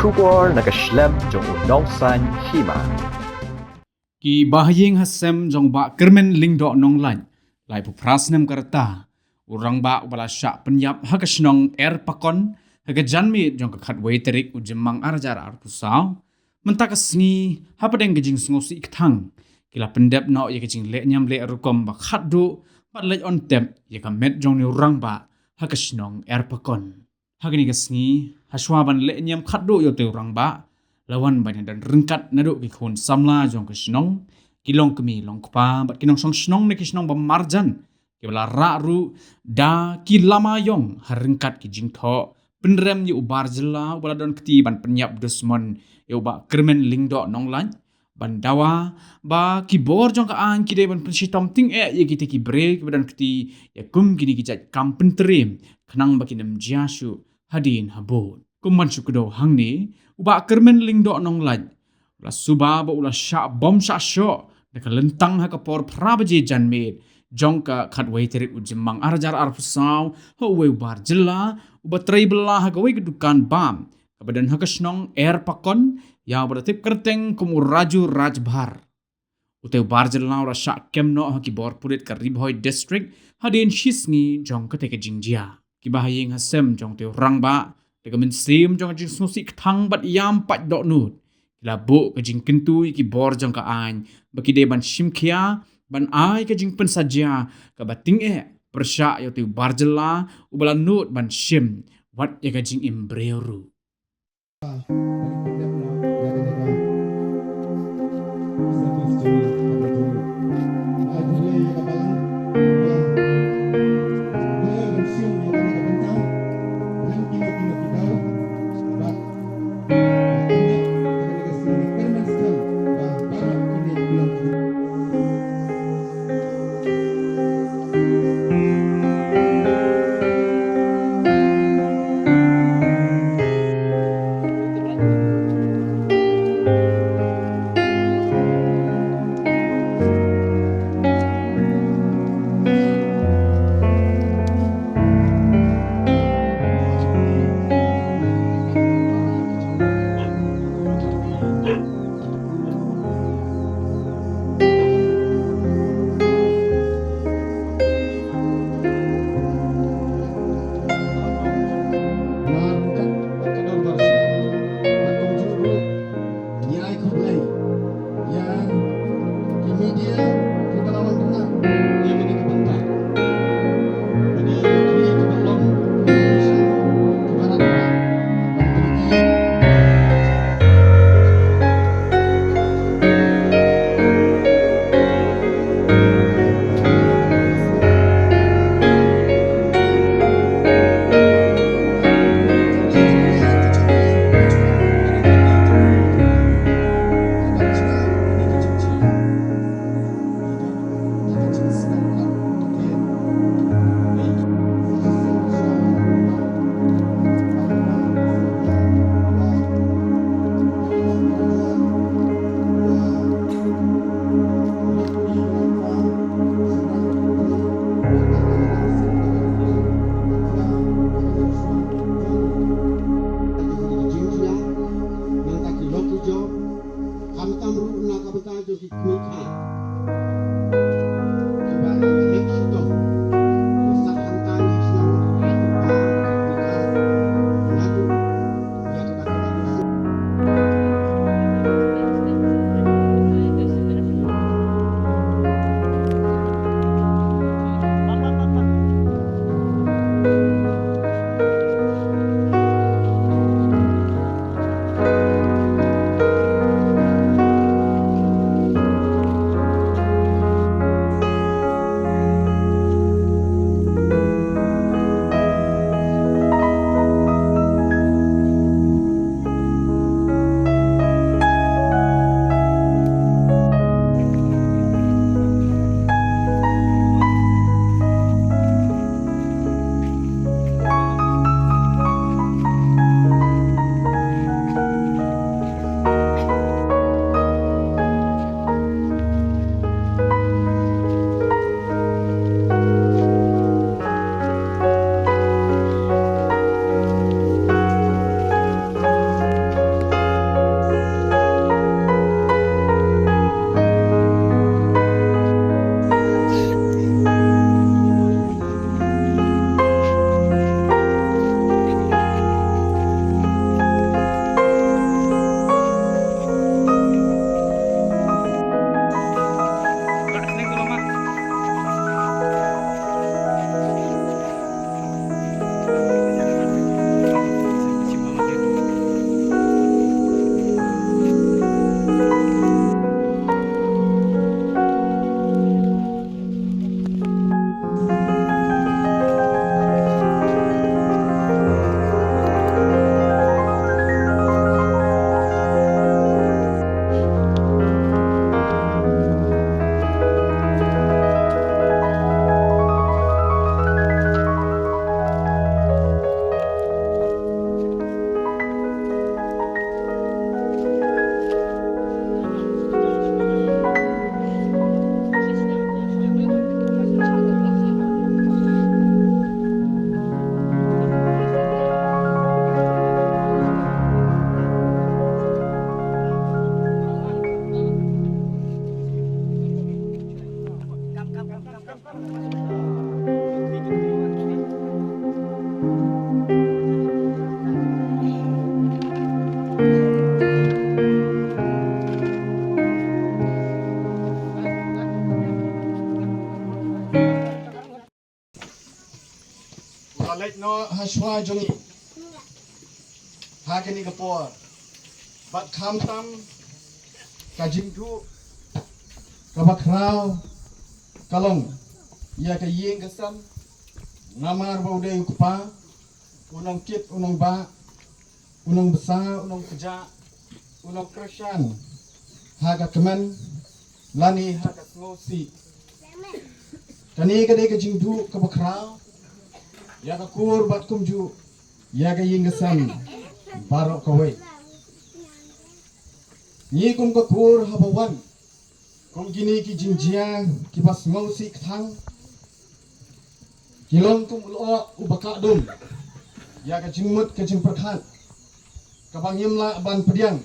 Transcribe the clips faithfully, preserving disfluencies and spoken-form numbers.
Khubor na ka shlem jong u Nongsaiñ Hima. Ki bahaïing hasem jong Bah Kyrmen Lyngdoh Nonglait, laiphew phra snem ka rta, u rangbah uba la shah pynïap ha ka shnong Erpakon ha ka janmiet jong ka khatwei tarik u Jymmang ar hajar arphew saw, mynta ka sngi hapdeng ka jingsngewsih kthang ki la pyndep noh ïa ka jingleh niam leh rukom ba khatduh bad leit on tep ïa ka met jong une u rangbah ha ka shnong Erpakon. Ha kane ka sngi, hashwa ban leh niam khatduh ïa utei u rangbah, la wan ban ïadon ryngkat naduh ki khun samla jong ka shnong, ki longkmie longkpa bad ki nongshong shnong na ki shnong ba marjan, kiba la rah ruh da ki lama ïong ha ryngkat ki jingthoh pynrem ïa u bar jylla uba la don kti ban pynïap dusmon ïa u Bah Kyrmen Lyngdoh Nonglait, ban dawa ba ki bor jong ka aiñ ki dei ban pynshitom tyngeh ïa kita ki briew kiba don kti ïa kum kine ki jait kam pyntriem, khnang ba kin ym jia shuh hadien habud. Kum ban shu kdew hangne, u Bah Kyrmen Lyngdoh Nonglait u la suba ba u la shah bom shah shoh da ka lyntang ha ka por phra baje janmiet jong ka khatwei tarik u Jymmang ar hajar arphew saw ha uwei u bar jylla uba trei bylla ha kawei ka dukan bam kaba don ha ka shnong Erpakon, ïa uba la tip kyrteng kum u Raju Rajbhar. Utei u bar jylla u la shah kem noh ha ki bor pulit ka Ri Bhoi District hadien shisngi jong katei ka jingjia. Ki bahaïing hasem jong utei u rangbah, da ka mynsiem jong ka jingsngewsih kthang bad ïam pait dohnud, ki la buh ka jingkyntu ïa ki bor jong ka aiñ ba ki dei ban shim khia, ban ai ka jingpynsajia kaba tyngeh pyrshah ïa utei u bar jylla uba la nud ban shim wat ïa ka jingim briew ruh. Noh ha shuwa jong i ha kane ka por. Bad khamtam ka jingduh kaba khraw ka long ïa ka ïing ka sem. Namar ba u dei u kpa, u nongkit u nongbah, u nongbsa u nongkjah, u nongkyrshan ha ka kmen lane ha ka sngewsih. Kane ka dei ka jingduh kaba khraw ïa ka kur bad kumjuh ïa ka ïing ka sem baroh kawei. Ngi kum ka kur haba wan kum kine ki jingjia kiba sngewsih kthang, ki long kum u lyoh uba kah dum ïa ka jingmut ka jingpyrkhat kaba ngim lah ban pdiang,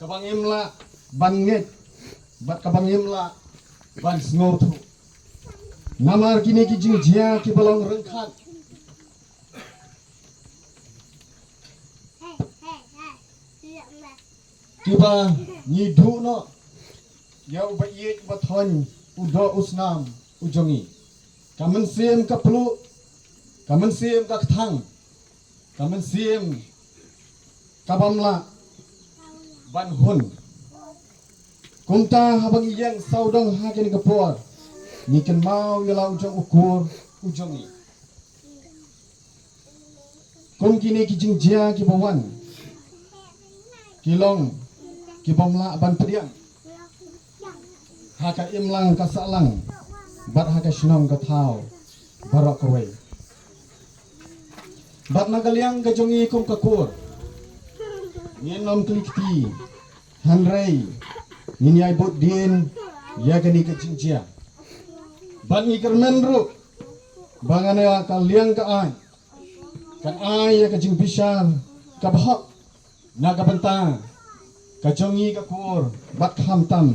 kaba ngim lah ban ngeit bad kaba ngim lah ban sngewthuh. Namar kine ki jingjia kiba long ryngkat kiba ngi duh noh ïa uba ïeit uba thoiñ, u doh u snam u jong ngi. Ka mynsiem ka pluh, ka mynsiem ka kthang, ka mynsiem ka bym lah ban hun. Kumta haba ngi ïeng sawdong ha kane ka por, ngi kynmaw ïa la u jong u kur u jong ngi. Kum kine ki jingjia kiba wan, ki long ki bym lah ban pdiang ha ka imlang ka sahlang bad ha ka shnong ka thaw baroh kawei. Bad na ka liang ka jong ngi kum ka kur, ngin ym kli kti, hynrei ngin ïai bud dien ïa kane ka jingjia. Bad ngi kyrmen ruh ba ngan ïa ka liang ka aiñ kan ai ïa ka jingbishar kaba hok na ka bynta ka jong ngi ka kur bad khamtam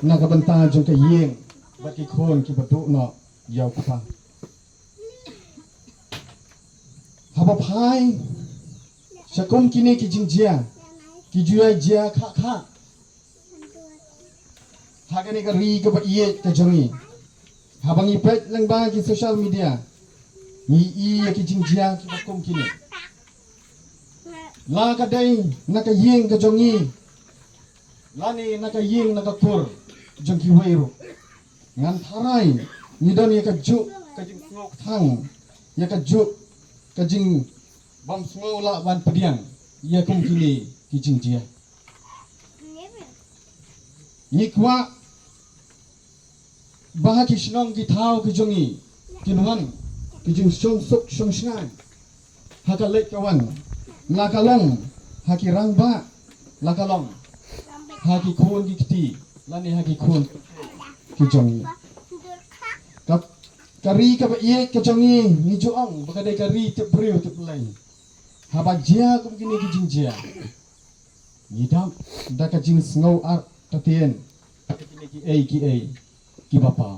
na ka bynta jong ka ïing bad ki khun kiba duh noh ïa u kpa. Haba phai sha kum kine ki jingjia, ki ju ïai jia khah khah ha kane ka ri kaba ïeit ka jong ngi. Haba ngi peit lyngba ki social media, ngi i ïa ki jingjia kiba kum kine. La ka dei na ka ïing ka jong ngi lane na ka ïing na ka kur jong kiwei ruh, ngan tharai ngi don ïa ka juh ka jingsngew kthang, ïa ka juh ka jingbym sngew lah ban pdiang ïa kum kine ki jingjia. Ngi kwah ba ha ki shnong ki thaw ki jong ngi kin wan ki jingshong suk shong shngaiñ ha ka leit ka wan, la ka long ha ki rangbah, la ka long ha ki khun ki kti lane ha ki khun ki jong ngi. Ka, ka ri kaba ïeit ka jong ngi, ngi ju ong ba ka dei ka ri tip briew tip Blei. Haba jia kum kine ki jingjia, ngi dap da ka jingsngew artatien ha kine kiei kiei kiba paw.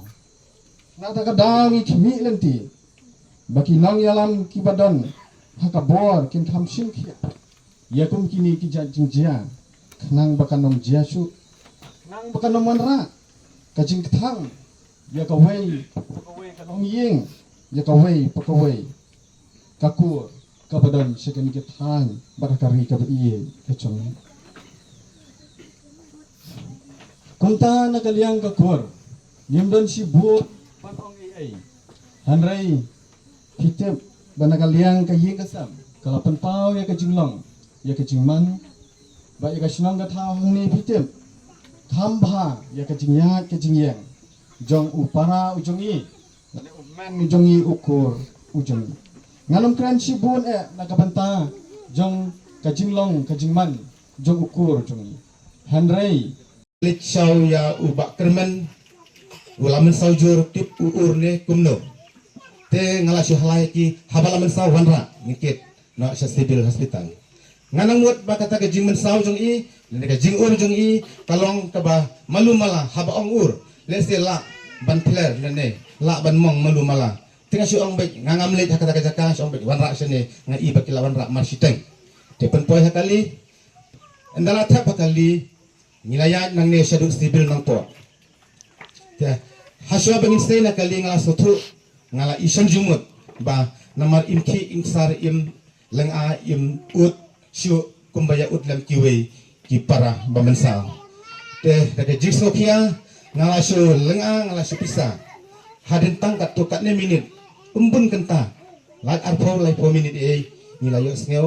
Na kata ka daw ngi khmih lynti ba ki nongïalam kiba don ha ka bor kin kham shim khia ïa kum kine ki jait jingjia, khnang ba kan ym jia shuh, khnang ba kan ym wanrah ka jingkthang ïa kawei pa kawei ka longïing, ïa kawei pa kawei ka kur kaba don sha kane ka thaiñ bad ha ka ri kaba ïeit ka jong ngi. Kumta na ka liang ka kur, ngim don shibun ban ong ei ei. Hynrei phi tip ba na ka liang ka ïing ka sem ka la pynpaw ïa ka jinglong, ïa ka jingman, bad ïa ka shnong ka thaw hangne phi tip kham bha ïa ka jingïaid ka jingïeng jong u para u jong ngi, lane u hynmen u jong ngi, u kur u jong ngi. Ngan ym kren shibun eh na ka bynta jong ka jinglong ka jingman jong u kur u jong ngi. Hynrei leit shaw ïa u Bah Kyrmen, u la mynsaw jur tip u ur ne kumno. Te nga la shu halai ki haba la mynsaw wanrah ngi kit noh sha Civil Hospital. Nga nang mut ba kata ka jingmynsaw jong i lane ka jingur jong i ka long kaba malu mala, haba ong ur lehse lah ban pler lane lah ban mong malu mala. Te nga shu ong beit, nga ngam leit ha kata ka jaka, shu ong beit wanrah shane, nga i ba ki la wanrah mar shiteng. Te pynpoi ha kali, ynda la thep ha kali, ngi la ïaid nangne shaduh Civil Nongpoh. Te hashwa ba ngin sei na kali nga la sngewthuh, nga la i shen jingmut ba Namar im khih im ksar im lynga im ud shuh kumba ïa ud lem kiwei ki para ba mynsaw. Te da ka jingsngewkhia nga la shu lynga, nga la shu pisa. Hadien tang katto katne minit, ym bun kynta, lait arphew laiphew minit ei, ngi la ïohsngew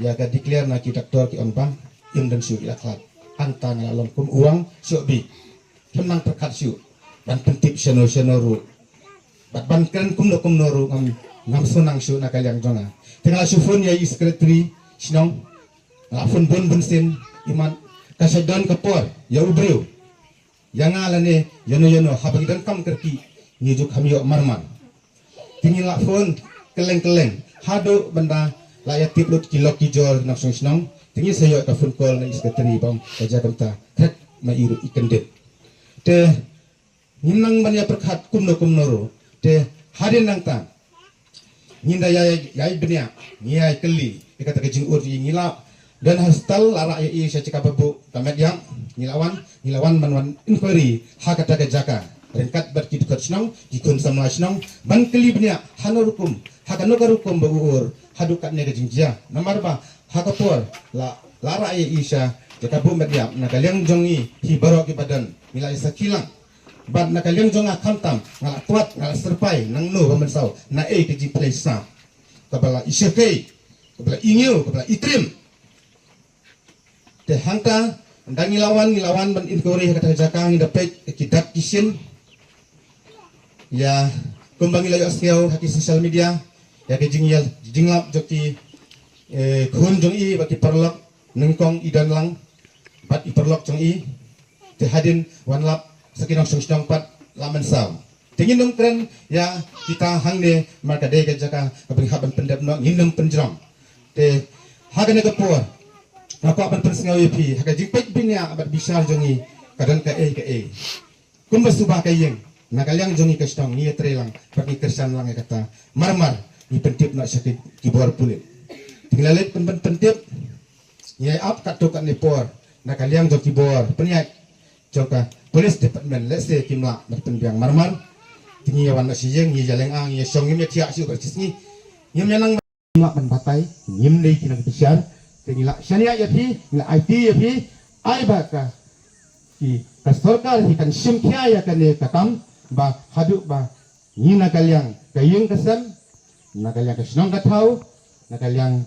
ïa ka declare na ki doctor ki ong ba im don shuh, ki la khlad. Hangta nga la long kum u wang shuh bha. Ngim nang pyrkhat shuh ban pyntip shano shano ruh, bad ban kren kumno kumno ruh ngam, ngam sngew nang shuh na ka liang jong nga. Te nga la shu phone ïa i secretary shnong, nga la phone bun bun sien, imat ka shu don ka por ïa u briew, ïa nga lane ïano ïano, haba ngi donkam kyrkieh ngi ju kham ïoh marmar. Te ngi la phone kylleng kylleng haduh ban da la ïa tip lut ki lok ki jor nongshong shnong. Te ngi sa ïoh ka phone call na i secretary ba ong ka jia kumta, khet ma i ruh i kyndit. Te ngim nang ban ïa pyrkhat kumno kumno ruh. Te hadien nangta ngin da ïa, ïa bniah, ngi ïa kylli ïa kata ka jingud, ngi la don hospital, la rah ïa i sha jaka ba buh ka met ïap. Ngi la wan, ngi la wan ban wan inquiry ha kata ka jaka ryngkat bad ki dkhot shnong, ki khun samla shnong, ban kylli bniah hano rukom, ha kano ka rukom ba u ur haduh katne ka jingjia. Namar ba ha ka por la, la rah ïa i sha jaka buh met ïap, na ka liang jong ngi hi baroh kiba don ngi la ïa sakhi lang. Bad na ka liang jong nga khamtam nga la twad, nga la syrpai nangno ba mynsaw, na ei ka jingpynleit sam kaba la i shyrkhei, kaba la i ngiew, kaba la i trim. Te hangta da ngi la wan, ngi la wan ban inquiry ha kata ka jaka, ngi da peit ki dak ki shin, ïa kumba ngi la ïohsngew ha ki social media ïa ki jingïal jinglap jong ki, eh, khun jong i bad ki paralok nyngkong i don lang bad i paralok jong i. Te hadien wan lap sa ki nongshong shnong pat la mynsaw. Te ngin ym kren ïa kita hangne namar ka dei ka jaka kaba ngi hap ban pyndep noh, ngin ym pynjrong. Te ha kane ka por nga kwah ban pynsngew ïa phi ha ka jingpeit bniah bad bishar jong ngi, ka don kaei kaei. Kumba suba ka ïing, na ka liang jong ngi ka shnong ngi ïatrei lang bad ngi kyrshan lang ïa kata. Marmar ngi pyntip noh sha ki, ki bor pulit. Te ngi la leit pyn, pyn, pyntip. Ngi ap katto katne por na ka liang jong ki bor pynïaid jong ka police department, lehse kim lah ban pynbiang marmar. Te ngi ïa wan noh sha ïing, ngi ïa lynga, ngi ïa shong, ngim ïa thiah shuh bad shisngi. Ngim ïa nang, ngim lah ban batai, ngim dei ki nongbishar. Te ngi la shaniah ïa phi, ngi la aiti ïa phi, ai ba ka, ki, ka sorkar hi kan shim khia ïa kane ka kam ba haduh ba ngi na ka liang ka ïing ka sem, na ka liang ka shnong ka thaw, na ka liang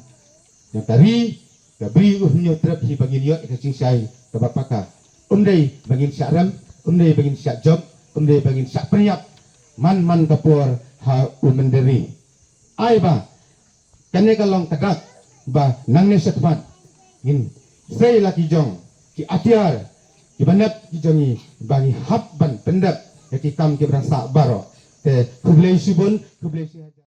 jong ka ri, ka bri u hynñiew trep hi ba ngin ïoh ka jingshai kaba paka. Um dei ba ngin shah rem, um dei ba ngin shah jop, um dei ba ngin shah pynïap man man ka por ha u mynder ri. Ai ba kane ka long ka dak ba nangne shakhmat ngin sei la ki jong ki atiar kiba nep ki jong ngi ba ngi hap ban pyndep ïa ki kam kiba dang sah baroh. Te khublei shibun, khublei shihajar.